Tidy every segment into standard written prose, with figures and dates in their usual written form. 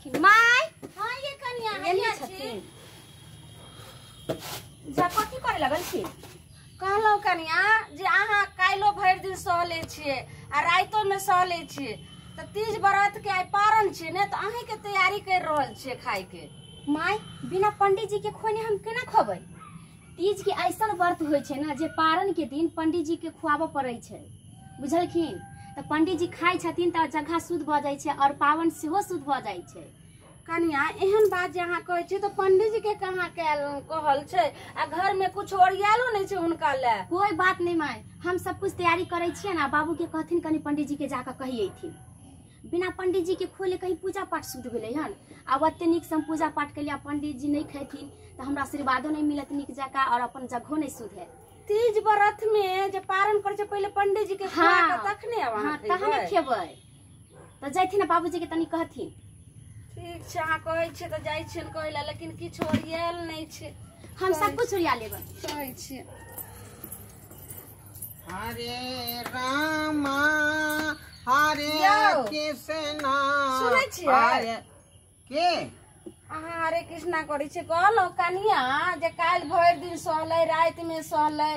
छलखिन। माय हां ये कनिया एने छथिन। जा कथी करे लगल छी? कहलहुँ कनिया जे अहाँ काल्हिो भरि दिन सहले छियै आ रातिो में सहले छियै, तऽ तीज व्रत के आइ पारण छियै ने, तऽ अहीं के तैयारी कर रहल छियै खाय के। माय बिना पंडित जी के खोने हम केना खबै? तीज के ऐसन व्रत होइ छै ने जे पारण के दिन पंडित जी के खुआबऽ पड़ै छै, बुझलखिन? तऽ पंडित जी खाइ छथिन तऽ जगह शुद्ध भऽ जाइ छै और पावन सेहो शुद्ध भऽ जाइ छै। कनिया एहन बात जे अहाँ कहै छियै तऽ पंडित जी के कहाँ कहल छै? आ घर में कुछ ओरियालो नहि छै हुनका ले। कोई बात नहीं माय, हम सब कुछ तैयारी करै छियै ने। बाबू के कहथिन कनि पंडित जी के जाकऽ कहिएथिन। बिना पंडित जी के खोले कहीं पूजा पाठ शुद्ध भेलै हन? आब ओते नीक से हम पूजा पाठ केलियै, पंडित जी नहीं खेथिन तऽ हमरा आशीर्वादो नहीं मिलत नीक जकाँ और अपन जगहो नहीं शुद्ध है। तीज व्रत में जे पारण करै छै पहिले पंडित जी के खुआ के तखने अहाँ तखने खेबै। तऽ जैथिन ने बाबूजी के तनी कहथिन। ठीक छै, अहाँ कहै छियै तऽ जाइ छियनि कहै लए, लेकिन किछु ओरियाल नहि छै। हम सब कुछ ओरिया लेबै। कहै छियै। हरे रामा हरे कृष्णा। सुनै छियै के अहाँ हरे कृष्णा करै छियै? कहलहुँ कनिया जे काल्हि भरि दिन सहलै, राति में सहलै,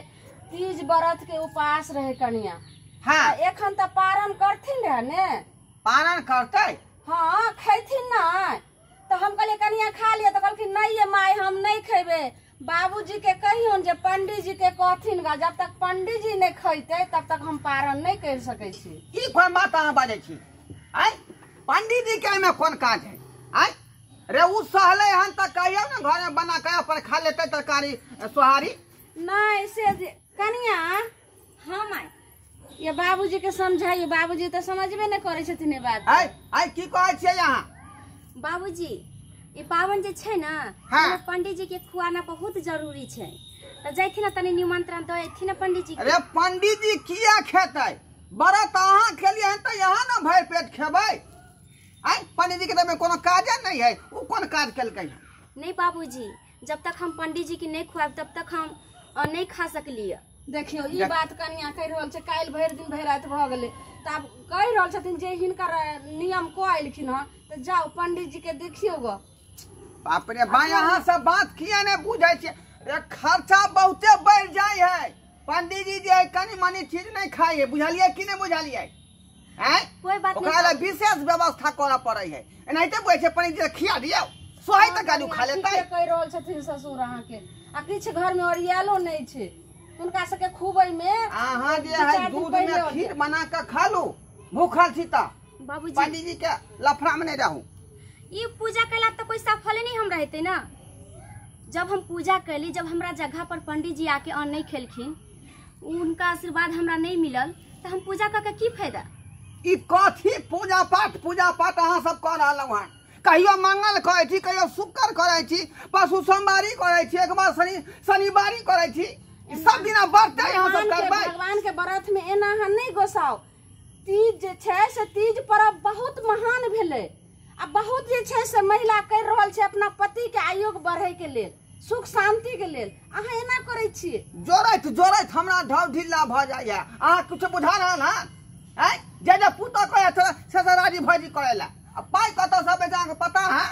तीज व्रत के उपास रहे कनिया। हाँ एखन तऽ पारण करथिन रहे ने? पारण करतै? हाँ खैथिन नहि। तऽ हम कहलियै कनिया खा लिअ, तऽ कहलखिन नहीं ये माय हम नहीं खेबै। बाबूजी के कहियौन जे पंडित जी के कहथिन गा, जब तक पंडित जी नहीं खैते तब तक हम पारण नहीं कर सकै छी। ई कोन बात अहाँ बाजै छी? आय पंडित जी के एहिमे कोन काज है? आय रे उ सहलै हन तऽ कहियौ ने घर में बना के अपन खा लेतै तरकारी सोहारी। नहीं से कनिया। हाँ माय ये बाबूजी के समझाइए, बाबूजी तऽ समझबे नहि करै छथिन ई बात। आय आय की कहै छियै अहाँ? बाबूजी ई पावन जे छै ने, हाँ। पंडित जी के खुआना बहुत जरूरी छै, तऽ जैथिन ने तनी निमंत्रण दऽ अयथिन ने पंडित जी के। अरे पंडित जी किया खेतै? व्रत अहाँ खेलियै हन तऽ यहाँ ने भरि पेट खेबै। आय पंडित जी के तऽ कोनो काजे नहीं है, उ कोन काज केलकै हन? नहीं बाबूजी, जब तक हम पंडित जी के नहीं खुआब तब तक हम नहीं खा सकलियै। देखियौ ई बात कनिया कहि रहल छै, काल्हि भरि दिन भरि राति भऽ गेलै, तऽ आब कहि रहल छथिन जे हिनकर नियम कऽ एलखिन हँ, तऽ जाउ पंडित जी के देखियौ ग। बाप रे भाई, अहाँ सब बात किया नहीं बुझै छियै? रे खर्चा बहुते बढ़ि जाइ है। पंडित जी जे है कनि मनि चीज नहीं खाइ है, बुझलियै कि नहीं बुझलियै? आँय कोई बात ओकरा नहीं, लए विशेष व्यवस्था करऽ पड़ै है। एनाहिते बुझै छै पंडित जी खिया दियौ सोहाइ तऽ गालू खा लेतै। ठीके कहि रहल छथिन ससुर अहाँके, आ किछु घर में ओरियालो नहि छै हुनका सबके खुबै में। अहाँ जे है दूध में खीर बना के खा लू, भूखल छी तऽ। बाबूजी पंडित जी के लफड़ा में नहीं रहू। ई पूजा कैला तऽ कोई सफल नहीं हम रहते ना। जब हम पूजा कैली, जब हमरा जगह पर पंडित जी आके अन्न नहीं खेलखिन, उनका आशीर्वाद हमरा नहीं मिलल, तऽ हम पूजा करके की फायदा? ई कथी पूजा पाठ पूजा पाठ अहाँ सब कऽ रहलहुँ हन? कहियो मंगल करै छी, कहियो शुक्र करै छी, पशु सोमवारी करै छी, एक बार शनिवारी करै छी, सब दिना व्रते अहाँ सब करबै। भगवान के व्रत में एना अहाँ नहीं गोसाउ। तीज जे छै से तीज पर्व बहुत महान भेलै, आ बहुत जे छै से महिला करि रहल छै अपना पति के आयोग बढ़ै के लेल, सुख शांति के लेल। अहाँ एना करै छियै? जोड़ैत जोड़ैत हमरा ढाव ढिल्ला भऽ जाइए। अहाँ किछु बुझा रहल हन? आँय जे जे पुतोह कहै से से राजी भौजी करै लए, आ पाइ कतऽसँ अबै छै अहाँके पता है?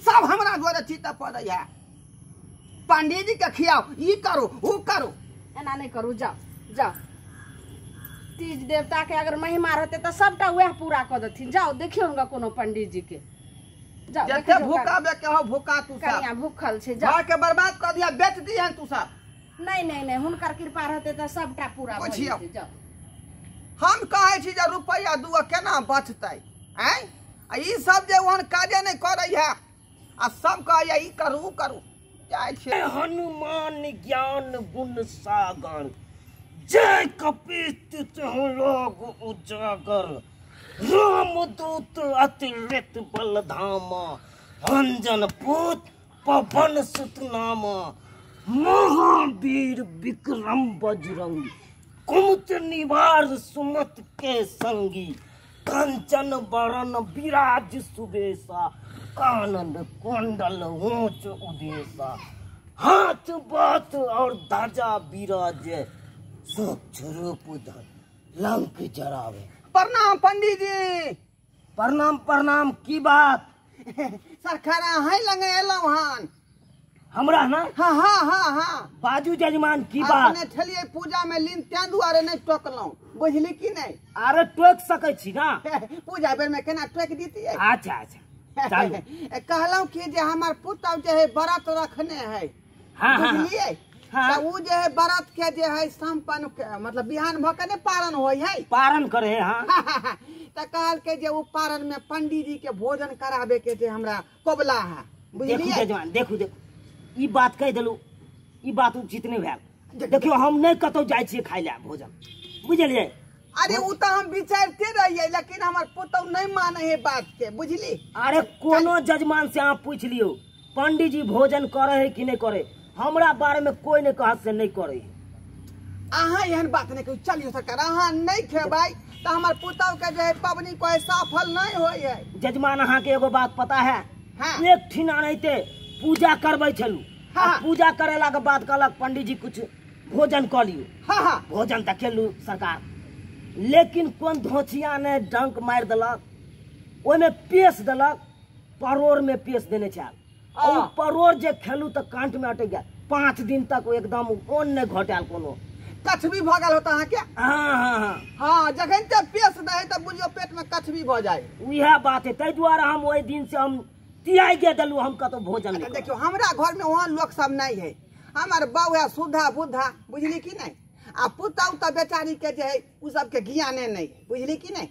सब हमरा जोड़े चित्त पड़ैए। पंडित जी के खियाउ, ई करू उ करू। एना नहीं करू, जाओ जाओ। तीज देवता के अगर महिमा रहते तऽ सबटा वएह पूरा कऽ देथिन। जाओ देखियौ हुनका कोनो पंडित जी के। जाओ जते भूखा बे के हो भूखा तू सब। कनिया भूखल छै, जाओ। घर के बर्बाद कऽ दिया, बेच दिहन तू सब। नहीं नहीं नहीं, हुनकर कृपा रहते तऽ सबटा पूरा भऽ जेतै। जाओ। हम कहै छी जे रुपैआ दूगो केना बचतै? आँय आ ई सब जे ओहन काजे नहि करै है, आ सब कहैया ई करू उ करू। जाइ छियै। हनुमान ज्ञान गुण सागर, जय कपीस तिहु लोग उजागर, रामदूत अतिरिक्त बल धामा, अंजन पूत पवन सुत नामा, महावीर विक्रम बजरंगी, कुमत निवार सुमत के संगी, कंचन बरन विराज सुबेसा, कानन कुंडल ऊंच उदेसा, हाथ बात और ध्वजा विराजे, सूक्ष्म रूप धर लंक जरावे। प्रणाम पंडित जी। प्रणाम प्रणाम। की बात? सरकार अहीं लगे एलहुँ हन। हमरा ना? हाँ हाँ हाँ हाँ। बाजू जजमान की बात? अपने छलिए पूजा में लीन तें दुआरे नहीं टोकलहुँ, बुझली कि नहीं? अरे टोक सकै छी ना। पूजा बेर में केना टोक दीतियै? अच्छा अच्छा चालू। कहलहुँ कि जे हमर पुतहु जे है व्रत रखने है। हाँ हाँ बुझलियै? हाँ। तऽ उ जे है व्रत के जे है सम्पन्न मतलब बिहान भऽ के नहि पारण होइ है, पारण करे है। हाँ तऽ कहलकै जे उ पारण में पंडीजी के भोजन कराबे के जे हमरा कबला है, देखू बुझलियै? जजमान, देखू देखू, ई बात कहि देलू, ई बात उचित नहि भेल। देखियौ हम नहि कतौ जाइ छियै खाय लए भोजन, बुझलियै? अरे उ तऽ हम विचारते रहियै, लेकिन हमर पुतहु नहि मानै है बात के, बुझली? अरे कोनो जजमान से अहाँ पूछि लियौ, पंडीजी भोजन करे है कि नहि करे, हमरा बारे में कोई नहीं कहत से नहीं करे। अहाँ एहन बात नहीं कहू। चलियो सरकार, अहाँ नहीं खेबै तऽ हमर पुतहु के जे है पबनी कोई सफल नहीं होइ है। जजमान अहाँ के एगो बात पता है? हाँ। एक ठिना रहते पूजा करबै छलू। हाँ। पूजा करेला के बाद कहलक पंडीजी कुछ भोजन कऽ लियौ। हाँ हाँ। भोजन तऽ केलू सरकार, लेकिन कोन धोछिया ने डंक मारि देलक, ओहिमे पेश देलक, परोड़ में पेश देने छल। ओ परोड़ जे खेलू तऽ कांट में अटक गेल, 5 दिन तक एकदम ओन नहि घटायल कोनो। कछबी भऽ गेल होता अहाँके? हाँ हाँ हाँ हाँ, जखन ते पेश दै तऽ बुझियौ पेट में कछबी भऽ जाय। उएह बात है, ताहि दुआरे हम ओहि दिन से हम तियाग देलू, हम कतौ भोजन नहीं। देखियौ हमरा घर में वहाँ लोक सब नहीं है, हमर बहू है सुधा बुधा, बुझली कि नहीं? आ पुतहु तऽ बेचारी के जे है उ सबके ज्ञाने नहीं है, बुझली कि नहीं?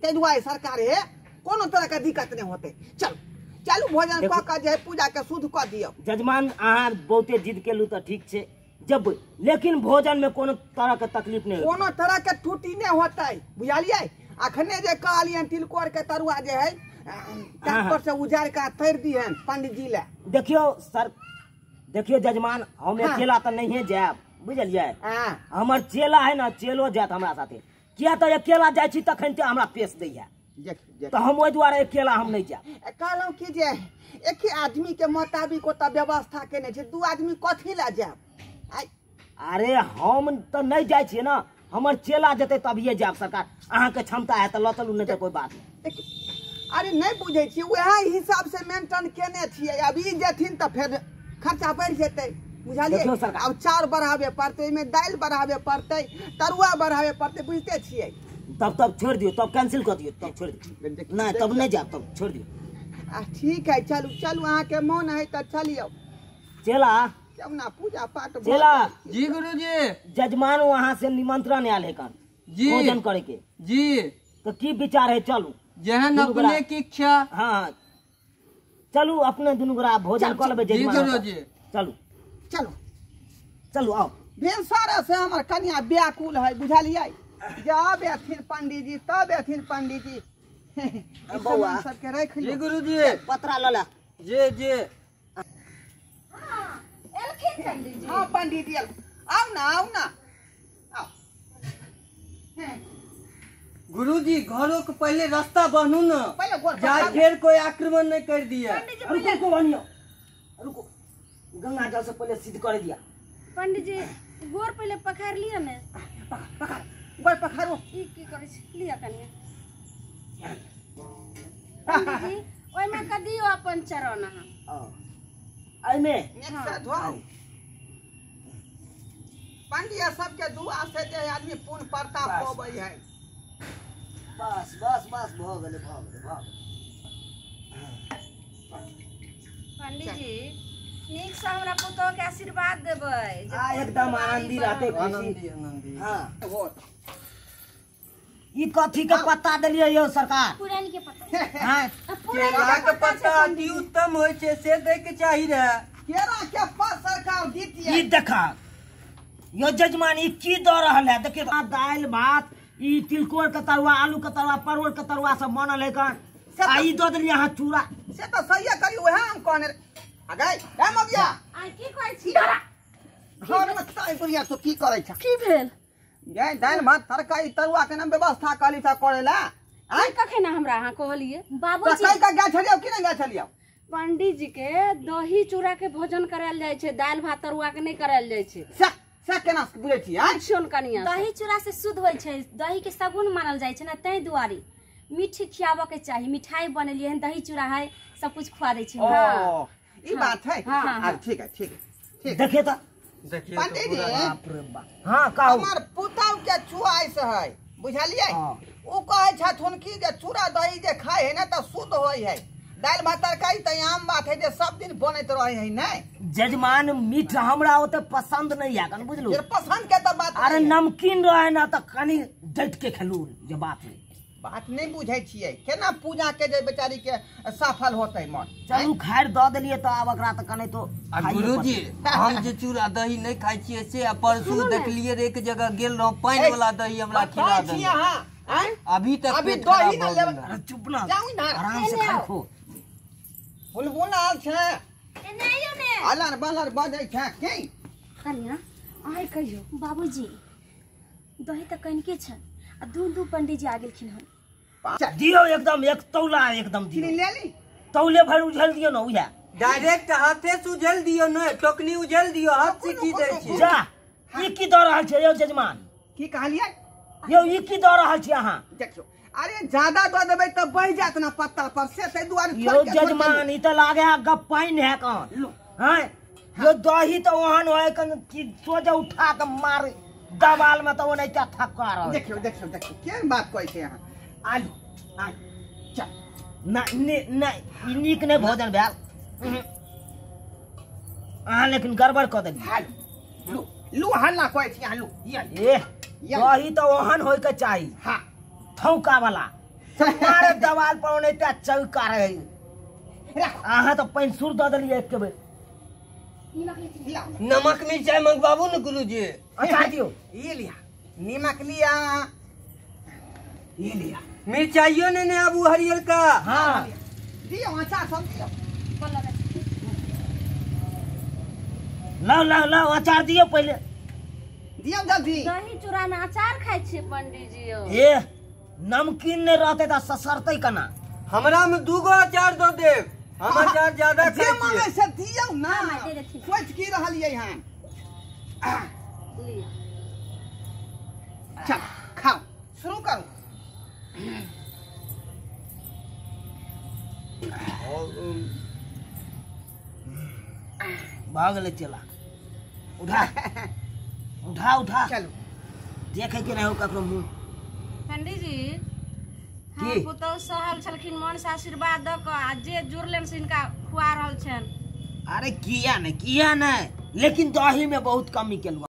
ताहि दुआरे सरकार है कोनो तरह के दिक्कत नहीं होते। चलू चलू भोजन कऽ के जे है पूजा के शुद्ध कऽ दियौ। जजमान अहाँ बहुते जिद केलू तऽ ठीक छै जब, लेकिन भोजन में कोनो तरह के तकलीफ नहीं, कोनो तरह के त्रुटि नहीं होते, बुझलियै? अखने जे कहलियन तिलकोर के तरुआ जे है पर से उजाड़ के तैर दिहन पंडीजी ले। देखियो सर, देखियो जजमान, हम अकेला तऽ नहीं जायब, बुझलियै? हमर चेला है ना, चेलो जायत हमरा साथे, किया तऽ अकेला जाइ छी तखन ते हमरा पेश दैया, तऽ हम ओहि दुआरे अकेला हम नहीं जायब। कहलहुँ कि जे एक आदमी के मोताबिक ओतऽ व्यवस्था केने छै, 2 आदमी कथी लए जायब? अरे हम तऽ नहीं जाइ छियै ना, हमर चेला जेतै तभिए जायब सरकार। अहाँके क्षमता है तऽ लऽ चलू, नहीं तऽ कोई बात नहीं। अरे नहीं बुझै छियै, वएह हिसाब से मेंटेन केने छियै। अब ई जेथिन तऽ फेर खर्चा बढ़ि जेतै, बुझलियै? आब चाउर बढ़ाबे पड़तै, ओहिमे दालि बढ़ाबे पड़तै, तरुआ बढ़ाबे पड़तै, बुझिते छियै? तब तब छोड़ि दियौ, तब कैंसिल कऽ दियौ, तब छोड़ि दियौ, नहीं तब नहीं जायब, तब छोड़ि दियौ। आ ठीक है, चलू चलू, अहाँके मोन है तऽ चलियौ। चेला क्यों ना पूजा पाठ। चेला जी गुरुजी। जजमान वहाँ से निमंत्रण आयल है कन जी भोजन करे के जी, तो की विचार है? चलू जेहन अपने की इच्छा। हाँ चलू अपने दुनू गोरा भोजन कऽ लेबै जजमान। गुरुजी चलू चलू चलू आओ। भिनसरे से हमर कनिया व्याकुल है, बुझलियै? जब एथिन पंडीजी तब एथिन पंडीजी। बौआ सबके राखि जी गुरुजी, पतरा लऽ ले। जी जी। हाँ पंडीजी आओ ना, आओ ना, आओ। गुरुजी घरों के पहले रास्ता बनू ना, जा फिर कोई आक्रमण नहीं कर दिया। रुको रुको बनियो, रुको, गंगा जल से पहले सिद्ध कर दिया। पंडीजी गोर पहले पखार लिया ने। पखार, गोर पखारो। ई की करै छी? लिया कनिया। पंडीजी ओइ में क दियो अपन चरण अहाँ। एहिमे हाँ। धोआउ पंडिया सबके दुआ से जे आदमी पुण्य प्रताप पबै है। बस बस बस भऽ गेलै, भऽ गेलै, भऽ गेलै। पंडीजी नीक से हमरा पुतोह के आशीर्वाद देबै। एकदम आनंदी रहतै, आनंदी आनंदी। हाँ ई कथी के पत्ता देलियै यौ सरकार? पुरैन के पत्ता। हां केला के पत्ता अति उत्तम होइ छै, से दै के चाही रहे। केला के पात सरकार दितियै। ई देखा यो जजमान, ई की दऽ रहल है? देखियौ दालि भात, ई तिलकोर के तरुआ, आलू के तरुआ, परोड़ के तरुआ सब बनल है कन, आ ई दऽ देलियै अहाँ चूड़ा। से तऽ सहिए करी, वएह हम कहने। आ गई ए मगिया, आ की कहै छी? घर में ताई बुढ़िया तो की करै छ? की भेल? गै दालि भात तरकारी तरुआ के नाम व्यवस्था कहली था करेला। आइ कखन हमरा अहाँ कहलियै? बाबूजी तऽ कहि के गेल छलियौ कि नहि गेल छलियौ? पंडीजी के दही चूड़ा के भोजन करायल जाइ छै, दालि भात तरुआ के नहि करायल जाइ छै। से केना बुझै छी? आँय? कनिया दही चूड़ा से शुद्ध होइ छै, दही के सगुन मानल जाइ छै ने, ताहि दुआरे मीठ खियाबऽ के चाही। मिठाई बनेलियै हन, दही चूड़ा है, सब कुछ खुआ दै छी। ओ ई बात है। हां ठीक है ठीक है। देखिए त देखिए पंडित जी, बाप रे बाप। हां कहू। हमर पुतौ के चुआइस है, बुझलियै? उ कहै छथुन कि जे चूड़ा दही जे खाय है ना त शुद्ध होय है। दालि भात तरकारी त आम बात है जे सब दिन बनैत रहे है नै। जजमान मीठ हमरा ओते पसंद नहीं है कन, बुझलू? पसंद के त बात। अरे नमकीन रहे ना त कनी डट के खेलू, जे बात है। बात नहीं बुझै छियै केना पूजा के जे बेचारी के सफल होतै मन। चलू खैर द देलियै त आब एकरा त कने तो। आ गुरुजी हम जे चूड़ा दही नहीं खाइ छियै से आ परसू देखलियै रे एक जगह गेल रहौं, पानि वाला दही हमरा खिला देलक। अभी तक अभी दही न लेबै। अरे चुप ना, जाउ ना, आराम से खाइ खो। बुलबुल आल छै एने आइयो ने, अलर बलर बजै छै की कनिया आइ कहियो। बाबूजी दही त कनिके छै आ दू दू पंडित जी आ गेलखिन हन। दियो एकदम एक तौला एकदम दियो। ले ली तौले भर उझल दियो ना, उहे डायरेक्ट हाथे से उझल दियो ने, टोकनी उझल दियो, हाथ से की दै छी। जा ई की द रहल छै यौ जजमान? की कहलियै यौ? ई की द रहल छी अहाँ? देखियो, अरे ज्यादा द देबै त बहि जात ना पत्ता पर से, तै दुआरे यौ जजमान ई त लागे है गप पानि है कन। हैं यो दही त ओहन होय कन कि सोझे उठा के मार दवाल में त ओनाहिते थक्का रह। देखियो देखियो देखियो केहन बात कहै छै अहाँ। आलू आलू चल ना ना नीक नहीं भोजन भेल अहाँ, लेकिन गड़बड़ कऽ देलियै। आलू लू लू हल्ला कहै छी अहाँ, लू ए दही त ओहन होय के चाही। हां थौका वाला मारे दवाल पर ओनाहिते चौका रहे। अहाँ त पानि सुर दऽ देलियै एक बेर। नमक मिरचाई मंगवाबू ने गुरुजी। अच्छा दियो, ये लिया नमक लिया, ये लिया मिरचाइयो ने ने आबू हरियर का। हाँ दियो अचार सब दियो। लाओ लाओ लाओ अचार दियो पहले दियो जल्दी। दही चूड़ा में अचार खाइ छियै पंडित जी। ए नमकीन ने रहते त ससरतै कना। हमरा में दूगो अचार दो देब, हम अचार ज्यादा खाइ छियै। मांगे से दियो ना, सोच की रहलियै हन। लिया चल खाओ शुरू करू। भाग ले चला, उठा उठा उठा, चलो देखे के नहीं हो ककरो मुंह। पंडित जी हम पुतहु सहल छलखिन, मन से आशीर्वाद द के आ जे जुड़लन से इनका खुआ रहल छन। अरे किया नहीं किया नहीं, लेकिन दही में बहुत कमी केलु।